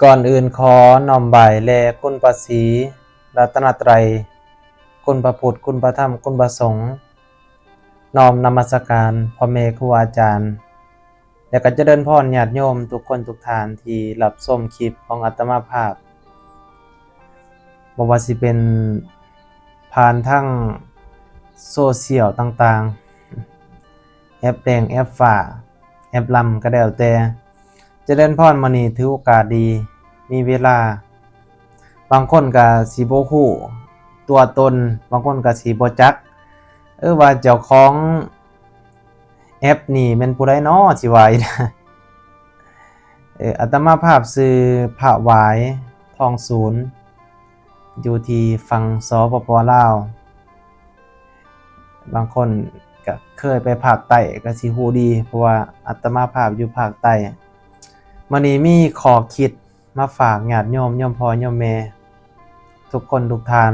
ກ່ອນອື່ນຂໍນ້ອມໄຫວ້ແດ່ຄຸນພະສີລັດຕະນະໄຕ, ຄຸນພະພຸດ, ຄຸນພະທຳ, ຄຸນພະສົງ, ນ້ອມນະມັດສະການພໍ່ແມ່ຄູອາຈານ ແລະ ກໍຈະເລີນພອນຍາດໂຍມທຸກຄົນທຸກທ່ານທີ່ຮັບຊົມຄລິບຂອງອາດຕະມາພາບ, ບໍ່ວ່າຊິເປັນຜ່ານທາງໂຊຊຽວຕ່າງໆ, ແອັບແດງ, ແອັບຟ້າ, ແອັບລຳກໍແລ້ວແຕ່. ຈະເລີນພອນ, ມື້ນີ້ຖືໂອກາດດີ, ມີເວລາ. ບາງຄົນກໍຊິບໍ່ຮູ້ຕົວຕົນ, ບາງຄົນກໍຊິບໍ່ຈັກ ເອີ ວ່າເຈົ້າຂອງແອັບນີ້ແມ່ນຜູ້ໃດນໍ ຊິວ່າອີກ. ເອີ ອາດຕະມາພາບຊື່ພະຫວາຍ ທອງສູນ ຢູ່ທີ່ຝັ່ງ ສປປ ລາວ. ບາງຄົນກໍເຄີຍໄປພາກໃຕ້ກໍຊິຮູ້ດີ, ເພາະວ່າອາດຕະມາພາບຢູ່ພາກໃຕ້. ມື້ນີ້ມີຂໍ້ຄິດມາຝາກຍາດໂຍມ, ໂຍມພໍ່ໂຍມແມ່ ທຸກຄົນທຸກທ່ານ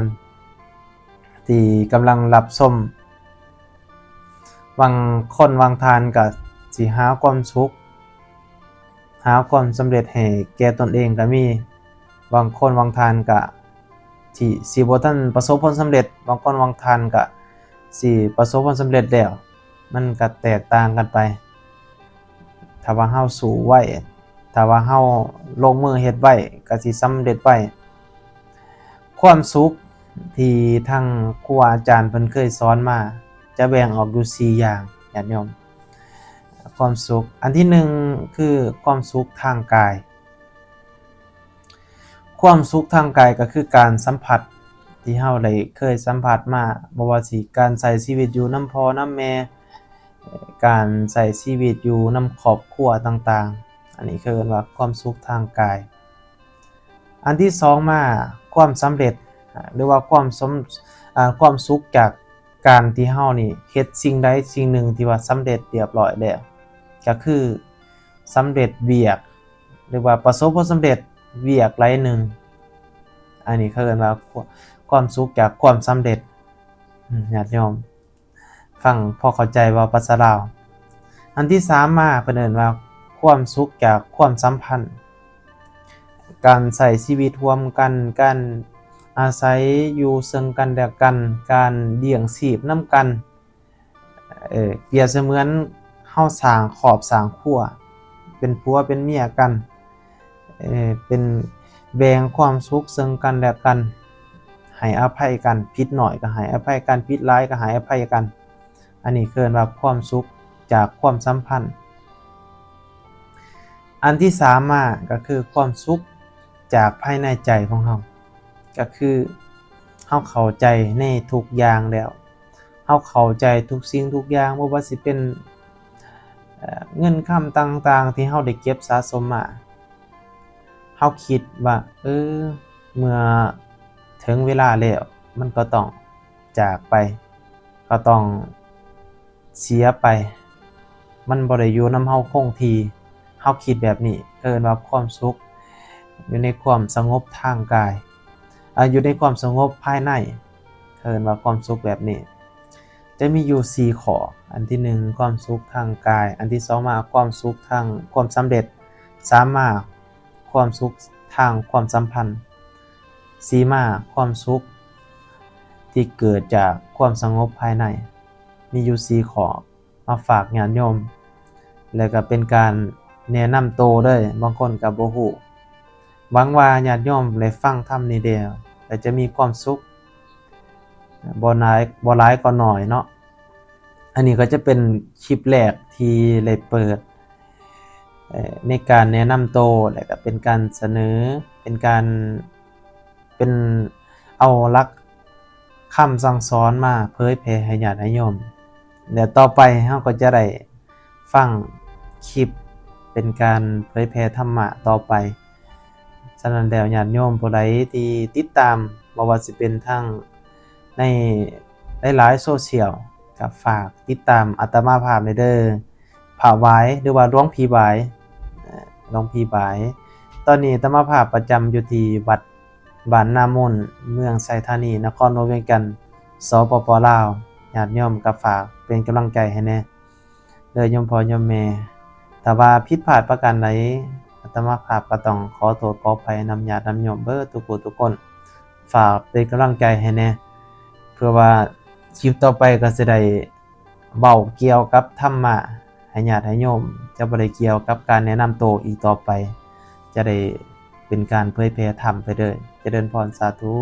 ທີ່ກຳລັງຮັບຊົມ. ບາງຄົນບາງທ່ານກໍຊິຫາຄວາມສຸກ, ຫາຄວາມສຳເລັດໃຫ້ແກ່ຕົນເອງກໍມີ. ບາງຄົນບາງທ່ານກໍຊິ ຊິບໍ່ທັນປະສົບຜົນສຳເລັດ, ບາງຄົນບາງທ່ານກໍຊິປະສົບຜົນສຳເລັດແລ້ວ. ມັນກໍແຕກຕ່າງກັນໄປ. ຖ້າວ່າເຮົາສູ້ໄວ້, ຖ້າວ່າເຮົາລົງມືເຮັດໄວ້, ກໍຊິສຳເລັດໄວ. ຄວາມສຸກທີ່ທາງຄູອາຈານເພິ່ນເຄີຍສອນມາ ຈະແບ່ງອອກຢູ່ສີ່ຢ່າງ, ຍາດໂຍມ. ຄວາມສຸກອັນທີໜຶ່ງ ຄືຄວາມສຸກທາງກາຍ. ຄວາມສຸກທາງກາຍກໍຄືການສຳຜັດທີ່ເຮົາໄດ້ເຄີຍສຳຜັດມາ, ບໍ່ວ່າຊິການໃຊ້ຊີວິດຢູ່ນຳພໍ່ນຳແມ່, ການໃຊ້ຊີວິດຢູ່ນຳຄອບຄົວຕ່າງໆ, ອັນນີ້ເອີ້ນວ່າຄວາມສຸກທາງກາຍ. ອັນທີສອງມາ, ຄວາມສຳເລັດ ຫຼືວ່າຄວາມສົມ ອາ ຄວາມສຸກຈາກການທີ່ເຮົານີ້ເຮັດສິ່ງໃດສິ່ງໜຶ່ງທີ່ວ່າສຳເລັດລຽບຮ້ອຍແລ້ວ, ກໍຄືສຳເລັດວຽກ ຫຼືວ່າປະສົບຜົນສຳເລັດວຽກລາຍໜຶ່ງ. ອັນນີ້ເຂົາເອີ້ນວ່າຄວາມ ຄວາມສຸກຈາກຄວາມສຳເລັດ. ອາ ຍາດໂຍມຟັງພໍເຂົ້າໃຈບໍ່ພາສາລາວ? ອັນທີສາມມາ ເພິ່ນເອີ້ນວ່າຄວາມສຸກຈາກຄວາມສຳພັນ, ການໃຊ້ຊີວິດຮ່ວມກັນ, ການອາໄສຢູ່ເຊິ່ງກັນແລະກັນ, ການລ້ຽງຊີບນຳກັນ. ເອີ ປຽບສະເໝືອນເຮົາສ້າງຄອບສ້າງຄົວ, ເປັນຜົວເປັນເມຍກັນ, ເອີ ເປັນແບ່ງຄວາມສຸກເຊິ່ງກັນແລະກັນ, ໃຫ້ອະໄພກັນ, ຜິດໜ້ອຍກໍໃຫ້ອະໄພກັນ, ຜິດຫຼາຍກໍໃຫ້ອະໄພກັນ. ອັນນີ້ເອີ້ນວ່າຄວາມສຸກຈາກຄວາມສຳພັນ. ອັນທີສາມມາກໍຄືຄວາມສຸກຈາກພາຍໃນໃຈຂອງເຮົາ, ກໍຄືເຮົາເຂົ້າໃຈໃນທຸກຢ່າງແລ້ວ, ເຮົາເຂົ້າໃຈທຸກສິ່ງທຸກຢ່າງ, ບໍ່ວ່າຊິເປັນ ເອີ ເງິນຄຳຕ່າງໆທີ່ເຮົາໄດ້ເກັບສະສົມມາ, ເຮົາຄິດວ່າ ເອີ ເມື່ອເຖິງເວລາແລ້ວ ມັນກໍຕ້ອງຈາກໄປ, ກໍຕ້ອງ ເສຍໄປ, ມັນບໍ່ໄດ້ຢູ່ນຳເຮົາຄົງທີ່. ເຮົາຄິດແບບນີ້ ເອີ້ນວ່າຄວາມສຸກຢູ່ໃນຄວາມສະຫງົບທາງກາຍ, ອາ ຢູ່ໃນຄວາມສະຫງົບພາຍໃນ, ເອີ້ນວ່າຄວາມສຸກແບບນີ້. ຈະມີຢູ່ສີ່ຂໍ້. ອັນທີໜຶ່ງ ຄວາມສຸກທາງກາຍ, ອັນທີສອງມາ ຄວາມສຸກທາງຄວາມສຳເລັດ, ສາມມາ ຄວາມສຸກທາງຄວາມສຳພັນ, ສີ່ມາ ຄວາມສຸກທີ່ເກີດຈາກຄວາມສະຫງົບພາຍໃນ. ມີຢູ່ສີ່ຂໍ້ ມາຝາກຍາດໂຍມ ແລະກໍເປັນການແນະນຳໂຕເດີ້, ບາງຄົນກໍບໍ່ຮູ້. ຫວັງວ່າຍາດໂຍມໄດ້ຟັງທຳນີ້ແລ້ວ ກໍຈະມີຄວາມສຸກ, ບໍ່ຫຼາຍ ບໍ່ຫຼາຍກໍໜ້ອຍເນາະ. ອັນນີ້ກໍຈະເປັນຄລິບແລກທີ່ໄດ້ເປີດ ເອີ ໃນການແນະນຳໂຕ ແລະກໍເປັນການສະເໜີ ເປັນການ ເປັນເອົາຫຼັກຄຳສັ່ງສອນມາເຜີຍແຜ່ໃຫ້ຍາດໃຫ້ໂຍມ, ແລະຕໍ່ໄປເຮົາກໍຈະໄດ້ຟັງຄລິບເປັນການເຜີຍແຜ່ທຳມະຕໍ່ໄປ. ສະນັ້ນແລ້ວ ຍາດໂຍມຜູ້ໃດທີ່ຕິດຕາມ ບໍ່ວ່າຊິເປັນທາງໃນຫຼາຍໆໂຊຊຽວ ກໍຝາກຕິດຕາມອາດຕະມາພາບແດ່ເດີ້. ພະຫວາຍ ຫຼືວ່າຫຼວງພີ່ຫວາຍ, ເອີ ຫຼວງພີ່ຫວາຍ. ຕອນນີ້ອາດຕະມາພາບປະຈຳຢູ່ທີ່ວັດບ້ານນາມົນ, ເມືອງໄຊທານີ, ນະຄອນຫຼວງວຽງຈັນ, ສປປ ລາວ. ຍາດໂຍມກໍຝາກເປັນກຳລັງໃຈໃຫ້ແດ່ເດີ້ ໂຍມພໍ່ໂຍມແມ່. ຖ້າວ່າຜິດພາດປະການໃດ ອາດຕະມາພາບກໍຕ້ອງຂໍໂທດຂໍອະໄພນຳຍາດນຳໂຍມເບິດທຸກຜູ້ທຸກຄົນ. ຝາກເປັນກຳລັງໃຈໃຫ້ແດ່ ເພື່ອວ່າຄລິບຕໍ່ໄປກໍຊິໄດ້ເວົ້າກ່ຽວກັບທຳມະໃຫ້ຍາດໃຫ້ໂຍມ, ຈະບໍ່ໄດ້ກ່ຽວກັບການແນະນຳໂຕອີກຕໍ່ໄປ, ຈະໄດ້ເປັນການເຜີຍແຜ່ທຳໄປເລີຍ. ຈະເລີນພອນ ສາທຸ.